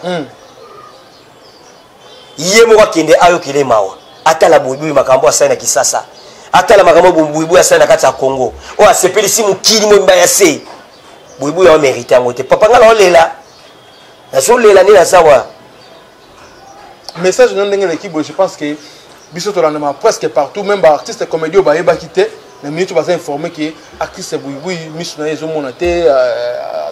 ye moko akende ayokele mawa, atala buyibuyi makambo asali na Kisasa, atala makambo buyibuyi asali na kati ya Congo oyo asepelisi mokili mobimba ya se. Buyibuyi aomérite yango te. Papa, nga naolela, nazolela nde naza wa. Message no ndenge eleki boye, je pense que biso tolandama presque partout, même baartiste comédie oyo bayebaki te, na minute baza informé ke artiste buyibuyi miso na ye ezomona te,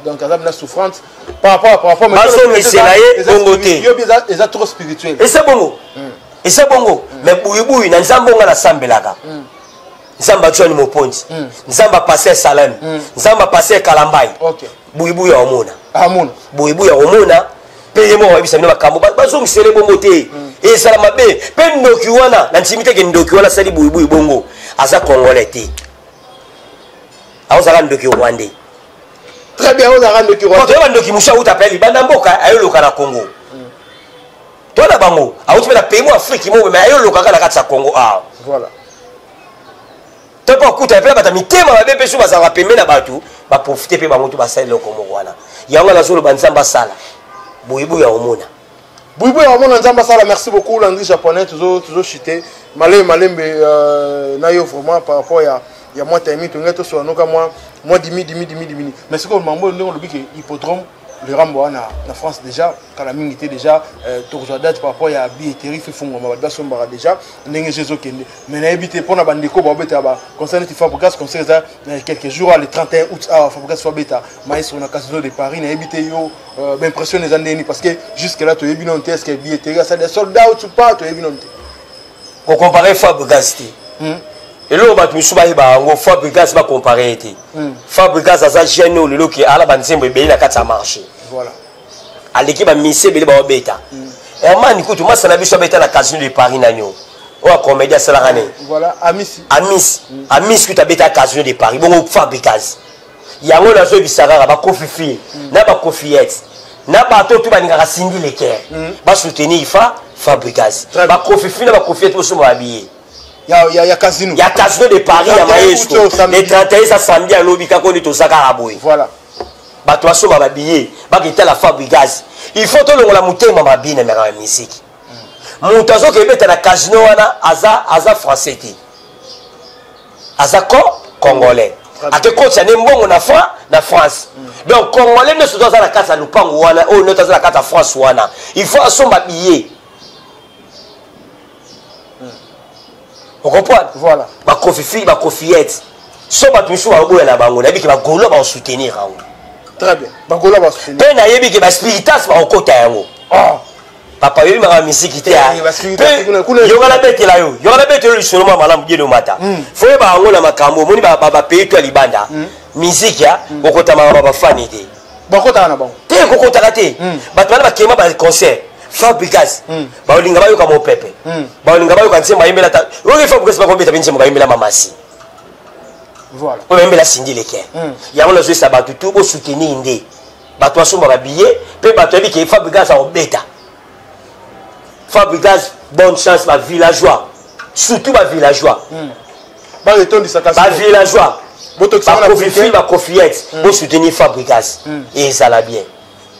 donc aza bina souffrante par rapport Bazongisela ye bongo te. Yobi eza trop spirituel. Eza bongo, eza bongo. Mais buyibuyi na Nzambe onga nasambelaka, Nzambe atiwani moponzi, Nzambe apase Salem, Nzambe apase Kalambai. Buyibuyi aomona. Amona. Buyibuyi akomona mpe ye moko ayebisa bino makambo. Bazongisele bongo te. Ezala mabe mpe ndoki wana, na ndimi te ke ndoki wana asali buyibuyi bongo aza congolais te, aozala ndoki rwandais. Très bien, ozalaka ndoki rwandais. Toyeba ndoki mosu auta mpe libanda mboka, ayoloka na Congo. To na bango auti mpe na pays mo Afrique mo, mais ayolokaka na kati ya Congo awa. Voilà. To mpo akuta mpe bato mitema mabe mpe so bazalaka pembe na bato, baprofite mpe bango to basala eloko moko wana. Yango nazoloba, Nzambe asala boyebi ya omona. Buibu ya omona, Nzambe asala. Merci beaucoup, Landry Japonais. Toujours toujours chuté malembe malembe na yo vraiment par rapport ya mwa timing tongai tosola mwa dimi dimi dimi dimi. Mais sikoyo mambo ndenge olobi ke hippodrome le Rambo wana na France déjà kala mingi te, déjà tokozwa date par rapport ya billetterie fe fungwama, bato basombaka déjà ndenge eza ezokende. Mais nayebi te mpona bandeko baobetaka baconcert neti Fabregas, concert eza na quelques jours, le 31 août awa Fabregas fabeta maestro na Casino de Paris. Nayebi te yo baimpression eza ndeni, parce que jusque là toyebi nano te est ce que billetterie asali sold out ou pas, toyebi nano te. Kocompare Fabregas te. Eloko bato mosusu bayeba yango, Fabregas bacompare ye te. Fabregas aza jeune oyo lelo ke ala banzembo ebele na kati ya marché. Voilà. Aleki bamisi ebele baobeta. Herman kutu masa na biso abeta na Casino de Paris nani oyo acomédie asalaka ne? Voilà, Amisi. Amisi, Amisi kutu abeta Casino de Paris, bongo Fabregas? Yango nazoyebisa kaka bakofifi na bakofiyete na bato to balingaka Cindy Le Cœur, basoutenir fa Fabregas. Bakofifi na bakofiyete, bosomba babillet. Ya casino. Ya Casino de Paris ya maestro le 31, eza samedi, alobi kaka oni toza kaka boye. Voilà. Bato basomba babillet, baketala Fabregas. Il faut tolongola motema mabe na meka ya misiki. Moto azokebeta na casino wana aza français te, aza congolais, ake kotisa nde mbongo na France. Donc congolais nyonso to aza na kati ya lupango wana, oyo nyonso aza na kati ya France wana, il faut asomba billet. Ocomprendre? Voilà. Bakofifi, bakofiyete, so bato misusu baoboya na bango, nayebi ke bagaulois baosoutenir yango. Très bien, bagaulois basoutenir. Mpe nayebi ke baspiritas bakokota yango. Oh. Papa, oyebi makambo misiki te. Yoka nabetela yo, yoka nabetela yo lisolo mwa malamu dieno mata. Fo oyeba yango na makambo omoni bapays to ya libanda, miziki ya kokota makambo bafani te. Bakotaka na bango. Te, kokotaka te. Bato wana bakema baconcert Fabregas, baolinga bayoka mopepe, baolinga bayoka nzembo bayembela ta oyoki Fabregas, bakobeta mpe nzembo bayembela mamasi. Voilà. Oyo bayembela Cindy Le Cœur. Yango nazoyesa bato tu bosoutenir nde bato basomba babillet mpe bato yebi ke Fabregas akobeta. Fabregas, bonne chance. Bavillageois, surtout bavillageois. Baketondisa. Bavillageois, bakofifi, bakofiyete, bosoutenir Fabregas, ezala bien,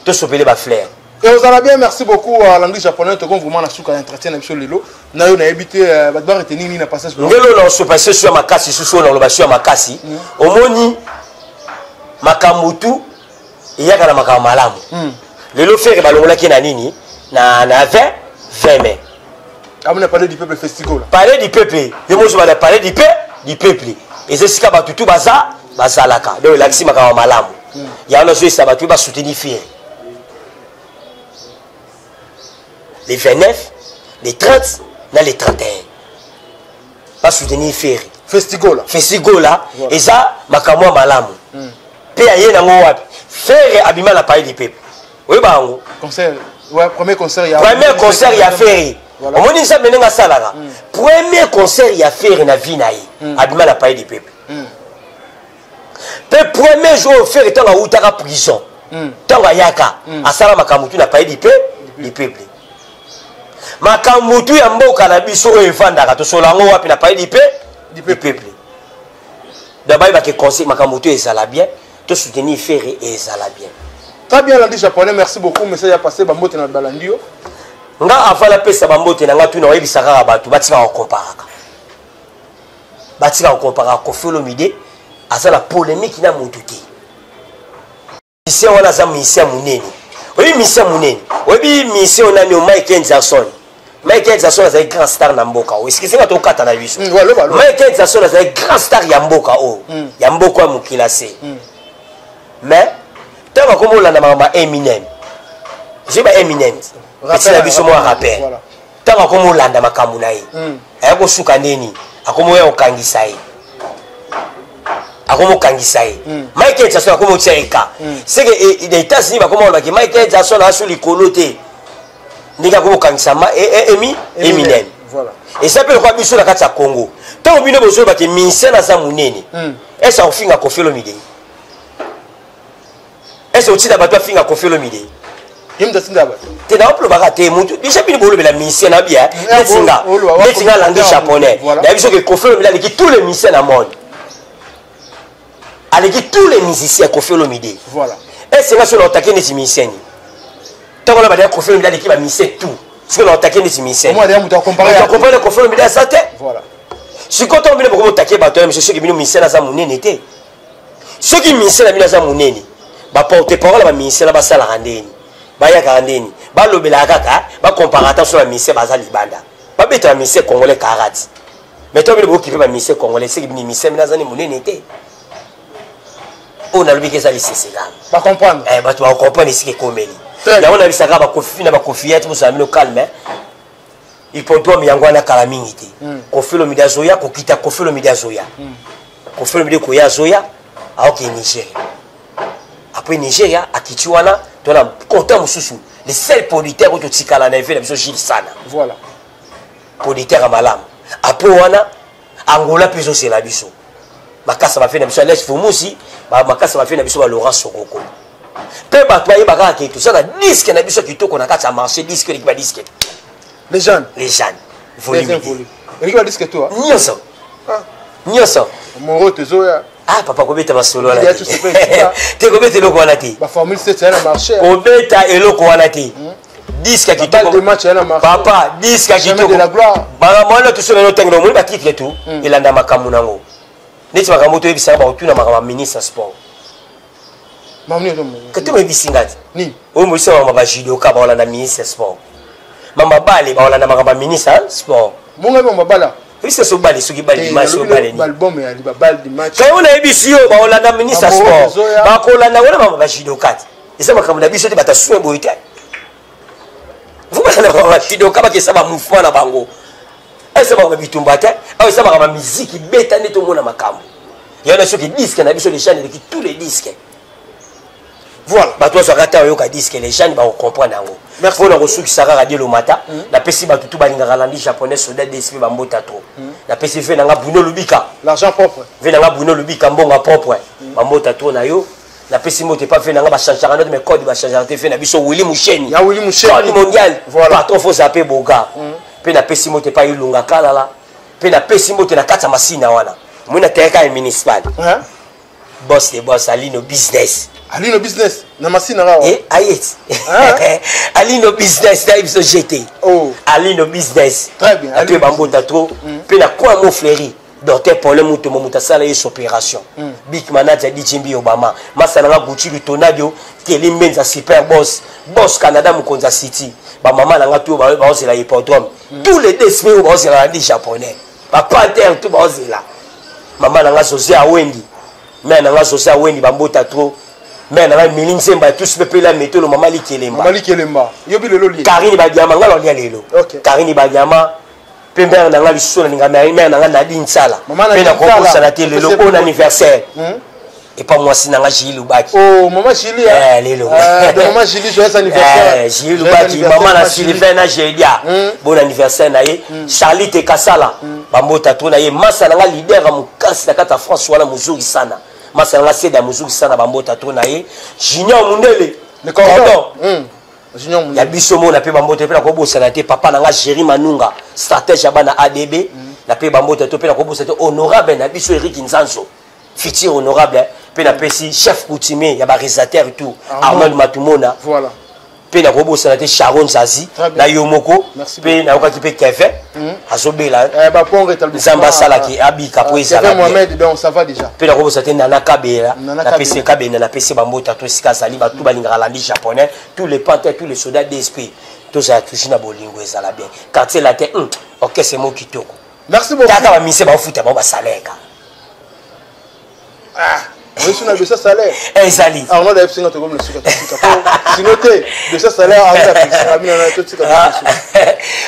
tosopele bafleur. Et ozala bien. Merci beaucoup à Landry Japonais. Tokomi vraiment na suka ya entretien na biso lelo na yo. Nayebi te bato baretenir nini na passage. Ngelo na osopase so ya makasi susu oyo naloba so ya makasi. Omoni makambo tu eyaka na makambo malamu. Lelo Ferre balongolaki na nini na 20 mai. Amona Palais du Peuple, festival. Palais du Peuple, yo mozo bana Palais du Peuple eza esika bato tu baza bazalaka, donc elakisi makambo malamu. Yango nazoyesa bato basoutenir Ferre le 29, le 30 na le 31, basoutenir Ferre. Festigola. Festigola eza makambo ya malamu. Mpe aye nango wapi? Ferre abima na Palais du Peuple, oyeba yango. Concert, ouais, premier concert ya Premier concert ya Ferre. Omoni Nzambe ndenge asalaka. Premier concert ya Ferre na vie na ye, abima na Palais du Peuple. Mpe premier jour oyo Ferre, ntango awutaka prison, ntango ayaka, asala makambo tu na Palais du Peuple. Makambo tu ya mboka na biso oyo evandaka, tosola yango wapi? Na Palais du Peuple. Donc bayebake conseil, makambo tu ezala bien, tosoutenir Ferre, ezala bien. Très bien, Landry Japonais, merci beaucoup. Message a passé, bambote na balandi yo. Nga avant napesa bambote na nga tuna, oyebisa kaka bato batika kokomparaka, batika kokomparaka. Koffi Olomide aza na polémique na motu te. Musicien wana aza musicien monene, oyebi musicien monene, oyebi musicien oyo nani? O Michael Jackson. Michael Jackson azali grand star na mboka oyo. Eskisenga tokata na biso. Michael Jackson azali grand star ya mboka oyo, ya mboka ya mokili ase. Mais ntango akoma olanda makambo ya Eminem, ozwi ba Eminem etina biso mwa rappel, ntango akoma olanda makambo na ye, aya kosuka ndeni akoma oya kokangisa ye, akoma okangisa ye. Michael Jackson akoma otia ye ka seke na États-Unis, bakoma olobaki Michael Jackson aso likolo te. Ndenge akoki kokangisa emi Eminem. Eza mpe lokola biso na kati ya Congo, ntango bino bozolobake musicien aza monene, ese akofinga Koffi Olomide? Ese otinda bato afinga Koffi Olomide? Te, naolobaka te. Mutu déjà bino bolobela musicien na bia neti nga, neti nga langue japonais, nayebi soki Koffi Olomide aleki tous les musiciens na monde, aleki tous les musiciens, Koffi Olomide. Ese nga so na otake neti musicien ni ntango na balia Koffi Olomide aleki bamusicien tout, soki na otake neti musicien akompare Koffi Olomide aza te. Sikoyo ntango bino bokomotake bato ya miso, soki bino musicien aza monene te, soki musicien na bino aza monene, baporte parole ya bamusicien na basalaka ndeni, bayakaka ndeni, balobelaka kaka, bakomparaka ta so bamusicien baza libanda, babeta bamusicien congolais karate. Mais ntango bino bokokipe bamusicien congolais, seki bino musicien bino aza ni monene te. Oyo nalobiki eza lisese kaka. Bacomprendre. Bato bakocomprendre esika ekomeli yango. Nabisaka bakofi na bakofiyete, bozala bino calme. Hippodrome yango wana kala mingi te. Koffi Olomide azoya kokita, Koffi Olomide azoya, Koffi Olomide koya, azoya, aokee Nigeria. Après Nigeria akiti wana, tona content mosusu, le seul producteur oyo totikala na eve na biso, Gilles Sana. Producteur ya malamu. Après wana Angola mpe ezozela biso, makasa bafe na biso Ales Fumusi, makasa bafe na biso ba Laurent Sokoko. Mpe bato bayeba kaka ke toza na disque na biso kitoko na kati ya marché, disque eleki badisque. Les jeunes. Les jeunes, volume. Eleki badisque to. Nyonso, nyonso. Moro tozoya. Ah papa, kobeta masolo wana te, kobeta eloko wana te. Baformule 7 ya na marché. Kobeta eloko wana te. Disque ya kitoko papa, disque ya kitoko. Makambo wana tosomela otangela, omoni batitre tu elanda makambo nango, neti makambo toyebisaka, bakotuna makambo ya ministre ya sport. Kate oyebisi nga te, oyo moyebisa makambo bajudoka baolanda ministre ya sport, mama bale baolanda makambo ya ministre ya sport. Monga mama bala. Oyebisa so bale, soki bale dimanche, so bale kayo, nayebisi yo baolanda ministre ya sport, bakolanda wana makambo bajudoka te. Eza makambo na biso te, bato asume boye te. Vobalanda bajudoka, bakesa bamouvement na bango, eza makambo ya bitumba te. Awa eza makambo ya miziki, beta nde tomona makambo yana. Soki disque na biso les jeunes eleki tous les disques. Bato bazwaka ta oyoka disque les jeunes, bakocomprendre yango. Mpona kosukisa kaka, Dielo Mata, napesi bato tu balingaka landi japonais, soda dsp, bambota trop. Napesi ve nanga Bruno Lubika. L'argent propre. Ve nanga Bruno Lubika, mbonga propre, bambota trop na yo. Napesi mbote pa ve nanga, bachangeaka note, mais code bachangeaka te, ve na biso Willi Musheni. Ya Willi Musheni. Code mondial. Patron foza mpe boga. Mpe napesi mbote pa Ilunga Kalala, mpe napesi mbote na kati ya Masina wana, moi na tereka ya municipal, boss de boss, Alino Business. Alino Business na Masina kaka. Eh, ayeti Alino Business na biso gt. Oh. Alino Business. Très bien. Atoye bambota trop. Mpe na coin mo Fleuri, docteur Paulin Mutombo, moto asala ye opération, big manager Djimbi Obama, masalanga Gucci Lutonadio, Keli Mbenza, super boss, boss Canada, mokonzi ya city. Bamama na nga tu baozela hippodrome, tous les deux semaines oyo baozela na japonais, bapantere tu baozela. Mama na nga José Awendi, mare na nga José Awendi, bambota trop. Mare na nga Mili Nzemba, tous pepela metolo, mama Likelemba. Mama Likelemba, yobi lelo lie. Karine Badiama, nga lolia lelo. Karine Badiama mpe mare na nga lisusu nalinga mare na nga Nadi Nsala. Mpe nakobosana te lelo bon anniversaire epa mwasi na nga Jili Lubaki. Oh, mama Jili. Eh, lelo. Mama Jili, joyeux anniversaire. Jili Lubaki, mama na Sylvain na Jelia, bon anniversaire na ye. Charlie Tekasala, bambota to na ye. Masa na nga leader ya mokasi na kati ya France wana, mozuri sana, masa na nga Seda, mozuri sana, bambota to na ye. Junior Mundele. Le cordon. Ya biso mona mpe bambote. Mpe nakobosana te papa na nga Géri Manunga, stratège ya bana ADB, na mpe bambote to. Mpe nakobosana te honorable na biso Erik Nzanzo, futur honorable. Mpe napesi chef coutumier ya baréalisateur tout, Arnold Matumona. Mpe nakobosana te Charon Nzazi na yo moko. Mpe nayokaki mpe Kevin azobela, Nzambe asalaki abika po ezala. Mpe nakobosana te Nana Kabela, napesi Kabenda, napesi bambota to esika azali. Bato balingaka landi japonais, tous les panthères, tous les soldats d'esprit, tozala toujours na bolingo, ezala bien. Quartier Latin, orchestre mo kitoko. Merci beaucoup. Kaka bamise baofuta bango basalaire kaka. Ah, oyesu na dossier salaire. Ezali. Arnold ayebisi nga tokomi na suka, totika po sino te dossier salaire, Arnold apekisaka bino na totika.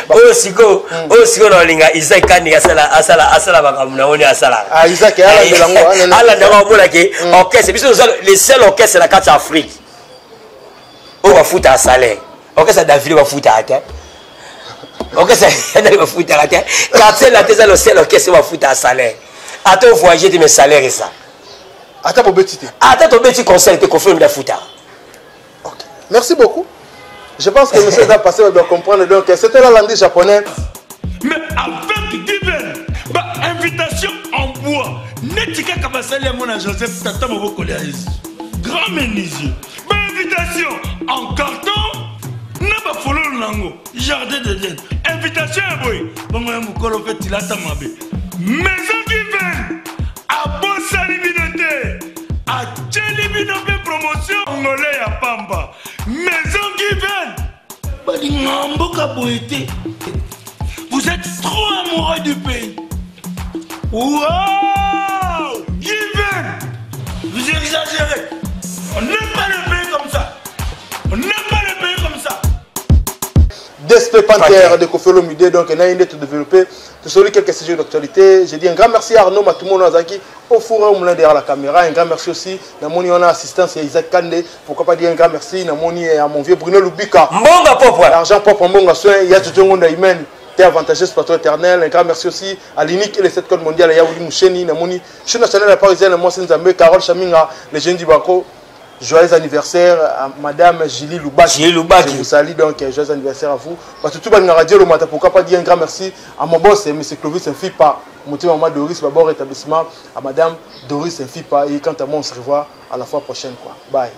Oyo sikoyo, oyo sikoyo na olinga Isaac Kandi asala, asala, asala makambo na oni asalaka. Ah, Isaac alandela ngo. Alanda ngo, omonake orchestre biso toza le seul orchestre na kati ya Afrique oyo bafutaka salaire. Orchestre Davide bafutaka te. Orchestre nani bafutaka te? Quartier latin eza le seul orchestre bafutaka salaire. Ata ovoyage te, mais salaire eza. Ata bobeti te. Ata tobeti concert te, Koffi Olomide afutaka. Ok, merci beaucoup. Je pense que monsieur a passé doit comprendre. Donc c'était la langue japonais. Mais avec Given, ba invitation en bois. Neti kaka basali yango na Joseph tata mobokoli ya Yesu. Grand menuisier. Ba invitation en carton na bafololo nango jardin d'Eden. Invitation ya boye bongo ya mokolo mpe tilata mabe. Maison Given abosani bino te, atieli bino mpe promotion ngole ya pamba. Maison Given balingaka mboka boye te. Vous êtes trop amoureux du pays. Wow! Given! Vous exagérez. On n'aime pas le pays comme ça. On n'aime pas le pays comme ça. DSP Panther de Koffi Olomide, donc on a de développer tout sur quelques sujets d'actualité. J'ai dit un grand merci à Arnaud Matumono Azaki au four et au moulin derrière la caméra. Un grand merci aussi à mon assistance Isaac Kande. Pourquoi pas dire un grand merci à mon, à mon vieux Bruno Lubika. Mbonga propre. L'argent propre, Mbonga soin. Il y a tout le monde Imen. T'es avantageux, patron éternel. Un grand merci aussi à l'unique et les 7 codes mondiales. Yaouli Moucheni, Namoni, Chou national la parisienne, moi c'est Nzambe, Carole Chaminga, les jeunes du Banco. Joyeux anniversaire à Madame Julie Loubaki. Julie Loubaki. Je vous salue donc, joyeux anniversaire à vous. Parce que tout le monde radio le matin, pourquoi pas dire un grand merci à mon boss, M. Clovis Nfipa, mon petit maman Doris, bon rétablissement à Madame Doris Nfipa. Et quant à moi, on se revoit à la fois prochaine, quoi. Bye.